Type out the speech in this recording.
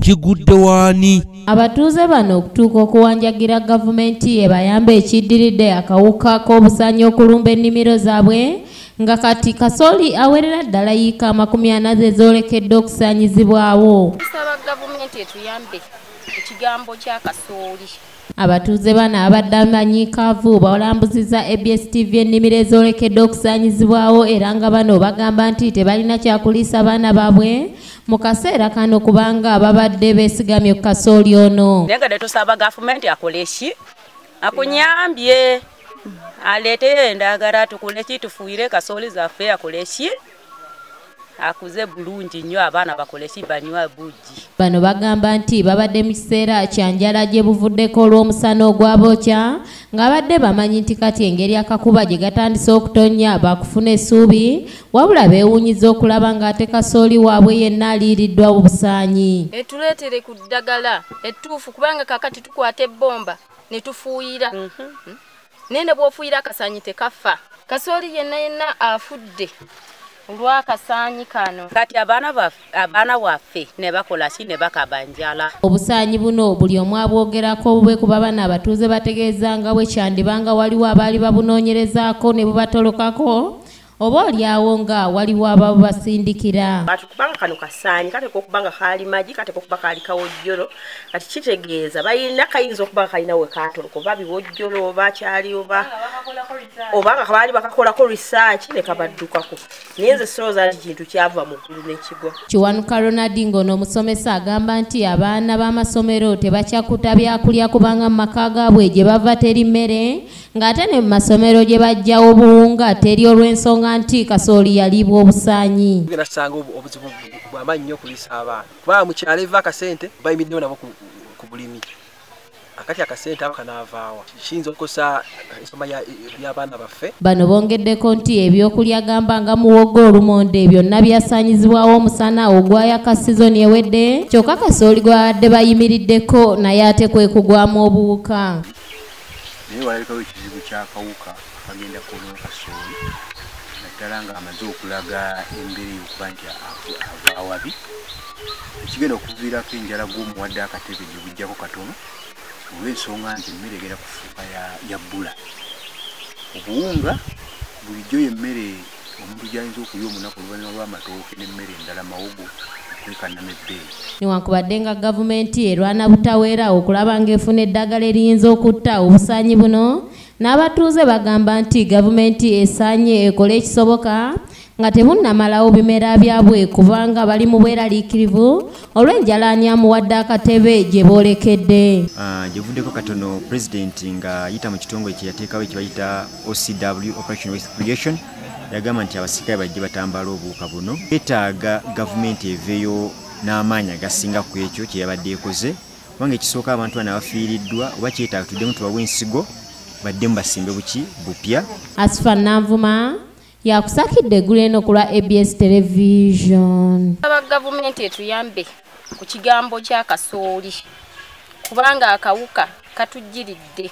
Kigudde waani? Abatuuze bano okutuuka okuwanjagira gavumenti ebayambe ekiddiridde akawuka k'obusaanyi okulumba ennimiro zaabwe nga kati kasooli awerera ddala yiika 40 ze zoolekedde okusaanyizibwawo. Tusaba gavumenti etuyambe ku kigambo kya kasooli. Abatuuze bano abadde amanyiikaavu balambuzizza ABS TV ennimiro ezoolekedde okusaanyizibwawo era nga bano bagamba nti tebalina kyakuliisa baana baabwe mu kaseera kano kubanga babadde beesigamye ku kasooli ono. Naye nga tusaba gavumenti akole ki? Akunyambye aleete endagala tukole ki, tufuuyire kasooli zaffe, akole ki, akuze bulungi nnyo, abaana bakole ki, banywa bugi. Bano bagamba nti babadde mu kiseera kya njala gye buvuddeko olw'omusana ogwabookya ng'abadde bamanyi nti kati engeri akakuba gye gatandise okutonnya baakufuna essuubi, wabula beewuunyiza okulaba ng'ate kasooli waabwe yenna aliiriddwa obusaanyi. Etuleetere ku ddagala ettuufu kubanga kakati tukwata ebbomba ne tufuuyira. Naye ne bw'ofuuyira akasaanyi tekafa. Kasooli yenna yenna afudde olw'akasaanyi kano. Kati abaana baffe ne bakola ki, ne bakaba njala. Obusaanyi buno buli omu abwogerako bube kuba bano abatuuze bategeeza nga bwe kyandibanga waliwo abaali babunoonyerezaako ne bubatolokako oba oliawo nga waliwo ababasindikira. Kubanga kano kasaanyi kateekwa okuba nga kaali magi, kateekwa okuba kaali kawojjolo, kati kitegeeza balina kayinza okuba nga kalina we kaatoloka oba biwojjolo oba kyali oba nga baali bakakolako research ne kabaddukako. Naye nze sirowooza nti kintu kyava mu ggulu n'ekigwa. Kiwanuka Ronald ng'ono omusomesa agamba nti abaana b'amasomero tebakyakuta byakulya kubanga mu maka gaabwe gye bava teri mmere ng'ate ne mu masomero gye bajjawo obuwunga teri olw'ensonga nti kasooli yaliibwa obusaanyi. Tugenda tusanga obuzibu bw'amaanyi nnyo okuliisa abaana kubanga mu kyalo eva akasente bayimiriddewo nabo ku bulimi, akati akasente ako kanaavaawa, kiyinza okukosa ensoma y'abaana baffe. Bano bongeddeko nti ebyokulya gamba nga muwogo, olumonde byonna byasaanyizibwawo omusana ogwayaka sizoni ewedde, kyokka kasooli gwabadde bayimiriddeko naye ate kwe kugwamu obuwuka. Naye walabikawo ekizibu ky'akawuka akagenda kwonoona kasooli naddala ng'amaze okulaga embeera ey'okuba nti ava awabi, ekigenda okuviirako enjala gw'omuwadde akatebe gye bujjako katono olw'ensonga nti emmere egenda kufuuka ya bbula. Obuwunga bulijjo y'emmere omuntu gy'ayinza okulya omunaku oluvannyuma lw'amatooke n'emmere endala mawogo okwekanama ebbeeyi. Newankubadde nga gavumenti erwana butaweera okulaba ng'efuna eddagala eriyinza okutta obusaanyi buno, n'abatuuze bagamba nti gavumenti esaanye ekole ekisoboka nga tebunnamalawo bimera byabwe kubanga bali mu bweraliikirivu olw'enjala ani amuwadde akatebe gye boolekedde. Gye buvuddeko katono pulezidenti ng'ayita mu kitongole kye yateekawo ekibayita OCW, Operation Wealth Creation, yagamba nti abasirikale bajje batambala obuwuka buno. Yeetaaga gavumenti eveeyo n'amaanyi agasinga ku ekyo kye yabadde ekoze kubanga ekisooka abantu bano abafiiriddwa oba kyetaaga tuddemu tubawe ensigo baddemu basimbe buki bupya. Asifa Nanvuma yakusakidde eggulo eno ku lwa ABS Television. Tusaba gavumenti etuyambe ku kigambo kya kasooli kubanga akawuka katujjiridde.